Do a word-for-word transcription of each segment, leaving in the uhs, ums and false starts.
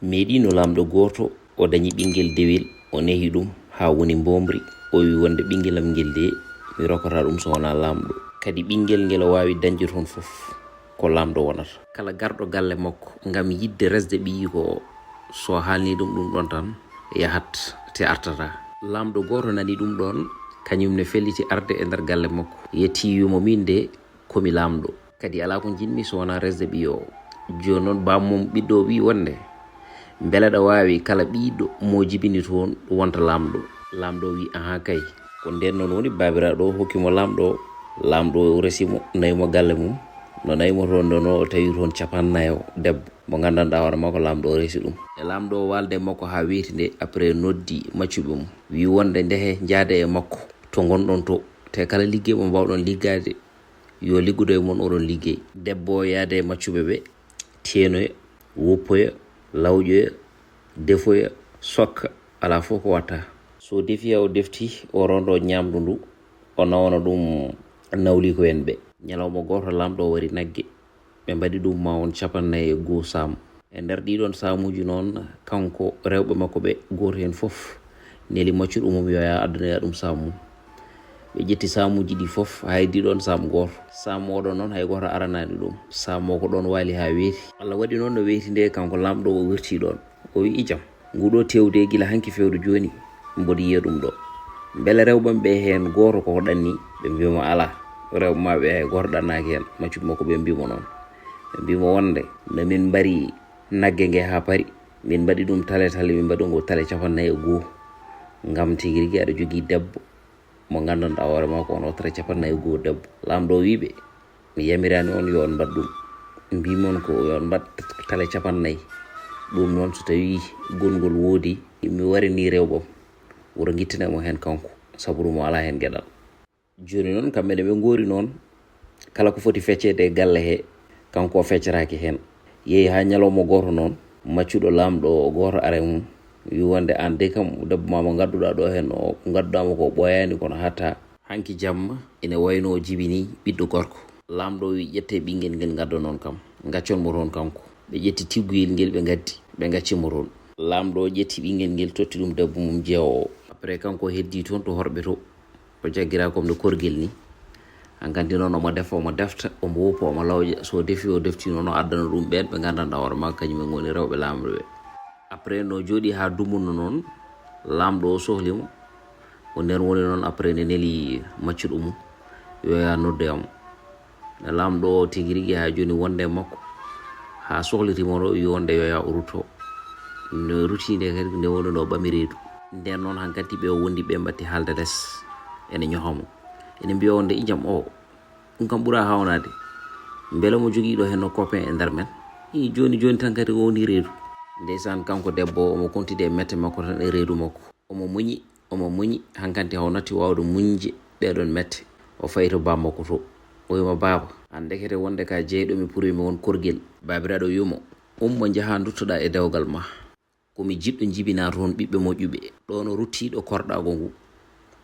Meeɗiino laamɗo gooto, o dañi ɓinngel dewel, o nehi ɗum haa woni mboomri. O wi wonde ɓinngel am ngel de, mi rokkata ɗum so wonaa laamɗo. Kadi ɓinngel ngel o waawi dañde toon fof, ko laamɗo wonata. Kala garɗo galle makko ngam yiɗde resde ɓiyiiko o, so haalni ɗum ɗum ɗoon tan, yahat te artata. Laamɗo gooto nani ɗum ɗoon, kañum ne felliti arde e nder galle makko. Yetti wiimo miin de, ko mi laamɗo. Kadi alaa ko njiɗmi so wonaa resde ɓiyo o. Jooni noon bammum ɓiɗɗo o wi wonde, mbele ɗa waawi kala ɓiɗɗo mo jibini toon wonta laamɗo? Laamɗo wi, ahaa kay. Ko ndeen noon woni baabiraaɗo o hokki mo laamɗo o. Laamɗo o resi mo, nawi mo galle mum. No nawi mo toon noon o tawi toon capannayo debbo mo nganndanɗaa hoore makko laamɗo o resi ɗum. E laamɗo o waalde makko haa weeti nde, après noddi maccuɓe mum. Wi wonde ndehe njaade e makko to ngonɗon to. Te kala liggey mo mbaawɗon liggaade, yo liggodo e mon oɗon liggey. Debbo o yaada e maccuɓe ɓe, teenoya, woppoya, lawƴoya, defoya, sokka, alaa fof ko watta. So defi o defti, o rondo ñaamdu ndu, o nawana ɗum nawliiko en ɓe. Ñalawma gooto laamɗo o wari nagge, ɓe mbaɗi ɗum ma won capannayi e goo saam. E nder ɗiɗon saamuuji noon, kanko rewɓe makko ɓe, gooto heen fof neli maccuɗo mum yo yaa addanoya ɗum saam mum. Ɓe ƴetti saamuuji ɗi fof, hay diɗon saam gooto. Saam oɗon noon, hay gooto aranaani ɗum. Saam o ko ɗoon waali haa weeti. Allah waɗi noon no weeti nde, kanko laamɗo o wirtii ɗoon. O wi, ijam, nguɗo teewu de gila hanki fewdo jooni, mboɗo yiya ɗum ɗo. Mbele rewɓe am ɓe heen gooto koko ɗanni? Ɓe mbiya mo, alaa. Rewɓe ma ɓe hay gooto ɗannaaki heen. Maccuɓe makko ɓe mbii mo noon. Ɓe mbii mo wonde, no min mbari nagge nge haa pari, min mbaɗi ɗum tale tale, min mbaɗi ɗum ko tale capannayi e goo. Ngam tigi rigi aɗa jogii debbo mo nganndanɗaa hoore maa ko on ottata capannayi e goo debbo. Laamɗo o wii ɓe, mi yamiraani on yo on mbaɗ ɗum. Mbii mon ko yo on mbaɗ tale capannayi. Ɗum noon so tawii gonngol woodi, mi warinii rewɓam, woto ngittinay mo heen kanko, sabu ɗum o alaa heen geɗal. Jooni noon, kamɓe ne ɓe ngoori noon, kala ko foti fecceede e galle he, kanko o feccataake heen. Yehi haa ñalawma gooto noon, maccuɗo laamɗo o gooto ara e mum, wi wonde aan de kam, debbo maa mo ngadduɗaa ɗo heen o, ko ngadduɗaa mo ko ɓooyaani kono hatta. Hanki jamma, ene wayno o jibini ɓiɗɗo gorko. Laamɗo o wi ƴette ɓinngel ngel ngaddonon kam, ngaccon mo toon kanko. Ɓe ƴetti tigguyel ngel ɓe ngaddi, ɓe ngacci mo toon. Laamɗo o ƴetti ɓinngel ngel totti ɗum debbo mum jeewo o. Après kanko o heddi toon to horɓe to. O jaggira comme no korgel ni. Hankanti noon omo defa, omo defta, omo woppa, omo lawƴa. So defi o defti noon o addana ɗum ɓeen ɓe nganndanɗaa hoore makko kañum en ngoni rewɓe laamɓe ɓe. Après no jooɗi haa dumunna noon, laamɗo o sohli mo. Ko nder woni noon après ne neli maccuɗo mum, yo yaa noddoya mo. Ne laamɗo o tigi rigi haa jooni wonde e makko. Haa sohliti mo ɗo, wi wonde yo yaa o rutto. No ruti nde kadi, nde woni ɗo ɓami reedu. Nden noon hankadi ɓe o wondi ɓe mbatti haalde les. Ene ñoha mo. Ene mbiya wonde ijam o, ɗum kam ɓura hawnaade. Mbele mo jogii ɗo heen no copain e nder men? Ii, jooni jooni tan kadi o woni reedu. Ndeysaan, kanko debbo o, omo kontidi e mette makko tan e reedu makko. Omo muñi, omo muñi, hankanti haw natti waawde muñde ɗeeɗoon mette. O fayi to baa makko to. O wiima, baaba, aan ndekete wonde ka jeyɗo mi pour mi won korgel. Baabiraaɗo wiimo, ummo njaha nduttoɗaa e dewgal ma. Ko mi jiɗɗo jibinaa toon ɓiɓɓe moƴƴuɓe. Ɗoon o ruttiiɗo korɗaago ngu.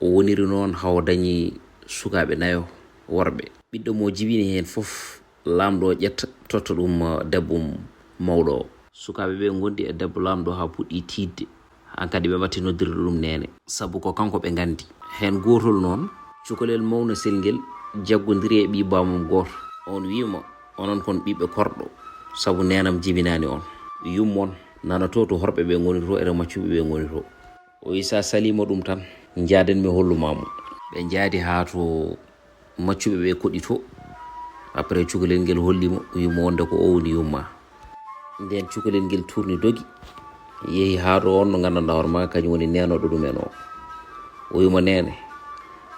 O woniri noon haw dañi sukaaɓe nayo worɓe. Ɓiɗɗo mo jibini heen fof, laamɗo o ƴetta, totta ɗum, eh, debbo mum mawɗo o. Sukaaɓe ɓe ngondi e debbo laamɗo haa puɗɗi tiiɗde. Hankadi ɓe mbatti noddirde ɗum neene. Sabu ko kanko ɓe nganndi. Heen gootol noon, cukalel mawno selngel jaggodiri e ɓii baamum gooto. On wiima, onon kon ɓiɓɓe korɗo, sabu neenam jibinaani on. Yummon nana to, to horɓe ɓe ngoni to, e to maccuɓe ɓe ngoni to. O wi, sa saliima ɗum tan, njaaden mi hollumaa mo. Ɓe njaadi haa to maccuɓe ɓe koɗi to. Après, cukalel ngel holli mo, wi mo wonde ko o woni yumma. Nden cukalel ngel turni dogi, yehi haa to on no nganndanɗaa hoore maa, kañum woni neenooɗo ɗum en o. O wi mo, neene,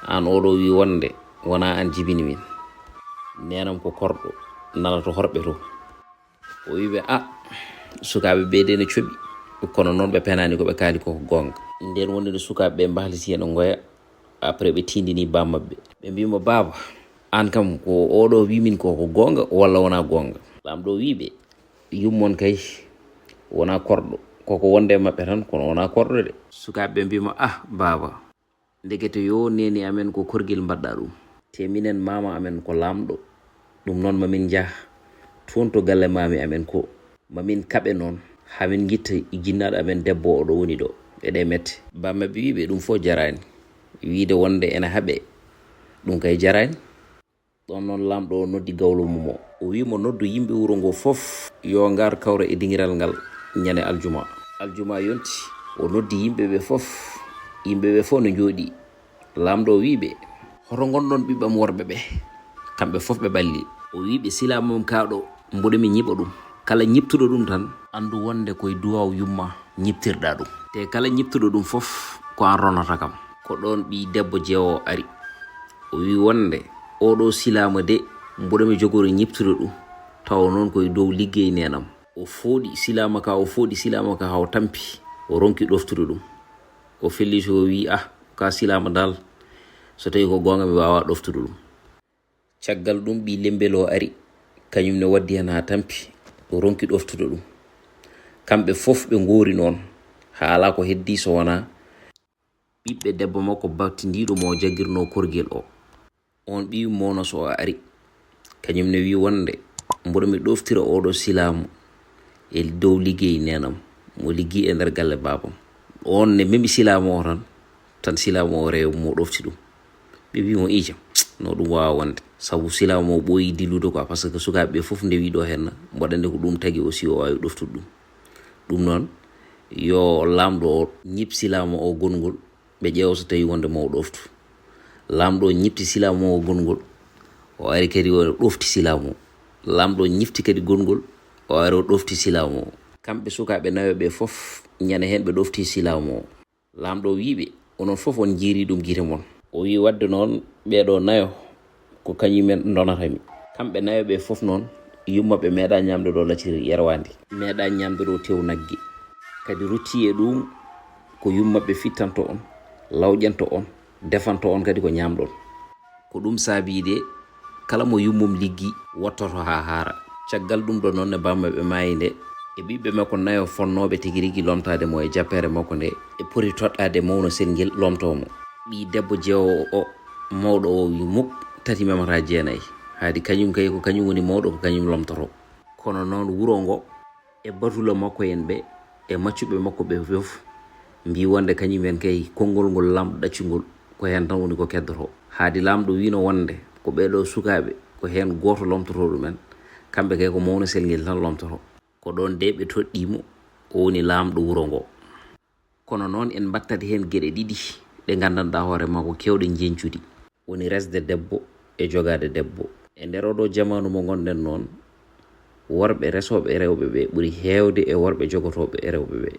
aan oɗo wi wonde wonaa aan jibini min. Neenam ko korɗo, nana to horɓe to. O wi ɓe, a, sukaaɓe ɓe de ne coɓi, kono noon ɓe penaani ko ɓe kaali ko ko goonga. Nden woni no sukaaɓe ɓe mbahliti ene ngoya, après ɓe tindini baa maɓɓe. Ɓe mbii mo, baaba, aan kam ko oɗo wi min ko ko goonga walla wonaa goonga? Laamɗo wi ɓe, yummon kay, wonaa korɗo. Koko wonde e maɓɓe tan, kono wonaa korɗo de. Sukaaɓe ɓe mbii mo, ah, baaba, ndekete yo neeni amen ko korgel mbaɗɗa ɗum. Te minen maama amen ko laamɗo. Ɗum noon ma min njah toon to galle maami amen ko. Ma min kaɓe noon Haa min ngitta jinnaaɗo amen debbo oɗo woni ɗo. Eɗe mette. Bammaɓe wii ɓe ɗum fof jaraani. Wiide wonde ene haɓe, ɗum kay jaraani. Ɗoon noon laamɗo o noddi gawlo mum o. O wii mo noddu yimɓe wuro ngo fof yo ngar kawra e dingiral ngal ñande aljuma. Aljuma yonti, o noddi yimɓe ɓe fof. Yimɓe ɓe fof no njooɗii. Laamɗo o wii ɓe, hoto ngonɗon ɓiɓɓam worɓe ɓe? Kamɓe fof ɓe ɓalli. O wii ɓe, silaama mum kaa ɗo, mboɗo mi ñiɓa ɗum. Kala ñiɓtuɗo ɗum tan, anndu wonde ko e duwaaw yumma ñiɓtirɗaa ɗum. Te kala ñiɓtuɗo ɗum fof, ko aan ronata kam. Ko ɗoon ɓii debbo jeewo ari. O wii wonde, oo ɗoo silaama de, mboɗo mi jogori ñiɓtude ɗum, tawa noon ko e dow liggey neenam. O fooɗi silaama ka, o fooɗi silaama ka haa o tampi, o ronki ɗoftude ɗum. O felliti, o wii, ah, ka silaama dal, so tawii ko goonga, mi waawaa ɗoftude ɗum. Caggal ɗum, ɓii lembel o ari, kañum ne waddi heen haa tampi, o ronki ɗoftude ɗum. Kamɓe fof ɓe ngoori noon, haa alaa ko heddii so wonaa ɓiɓɓe debbo makko battindiiɗo mo o jaggirnoo korgel o. Oon ɓii mowno so o ari, kañum ne wii wonde, mboɗo mi ɗoftira oo ɗoo silaamo e dow liggey neenam, mo liggii e nder galle baabam. Oon ne memi silaamo o tan, tan silaamo o rewa mo ɗofti ɗum. Ɓe mbii mo, iijam, no ɗum waawa wonde, sabu silaamo o ɓooyi dillude quoi, par ce que sukaaɓe ɓee fof ndewii ɗo henna, mboɗo anndi ko ɗum tagi aussi o waawi ɗoftude ɗum. Ɗum noon, yo laamɗo o ñiɓ silaamo o gonngol, ɓe ƴeewa so tawii wonde mo o ɗoftu. Laamɗo o ñiɓti silaamo o gonngol, o ari kadi o ɗofti silaamo o. Laamɗo o ñiɓti kadi gonngol, o ari o ɗofti silaamo o. Kamɓe sukaaɓe nayo ɓee fof, ñande heen ɓe ɗofti silaamo o. Laamɗo o wii ɓe, onon fof on njiirii ɗum gite mon. O wii, waɗde noon, ɓee ɗoo nayo, ko kañum en ndonata mi. Kamɓe nayo ɓee fof noon, yumma ɓe meeɗaa ñaamde ɗo lacciri yerwaandi, meeɗaa ñaamde ɗo tew nagge. Kadi ruttii e ɗum, ko yumma ɓe fittanto on, lawƴanto on, defanto on kadi ko ñaamɗon. Ko ɗum saabii de, kala mo yummum liggi, wottoto haa haara. Caggal ɗum ɗo noon ne bammaɓe maayi nde, e ɓiɓɓe makko nayo fonnooɓe tigi rigi lomtaade mo e jappeere makko nde, e poti toɗɗaade mawno sel ngel lomtoo mo. Ɓii debbo jeewo o, mawɗo o wii muk, tati memata jeenayi. Haadi kañum kay ko kañum woni mawɗo, ko kañum lomtotoo. Kono noon wuro ngo, e batulo makko en ɓe, e maccuɓe makko ɓe fof, mbii wonde kañum en kay konngol ngol laamɗo ɗaccungol, ko heen tan woni ko keddotoo. Haadi laamɗo wiino wonde ko ɓee ɗoo sukaaɓe, ko heen gooto lomtotoo ɗum en, kamɓe kay ko mawno sel ngel tan lomtotoo. Ko ɗoon de ɓe toɗɗii mo, o woni laamɗo wuro ngo. Kono noon en mbaɗtat heen geɗe ɗiɗi ɗe nganndanɗaa hoore maa ko keewɗe njeñcudi. Woni resde debbo e jogaade debbo. E nder oo ɗoo jamaanu mo ngonɗen noon, worɓe resooɓe rewɓe ɓe ɓuri heewde e worɓe jogotooɓe e rewɓe ɓe.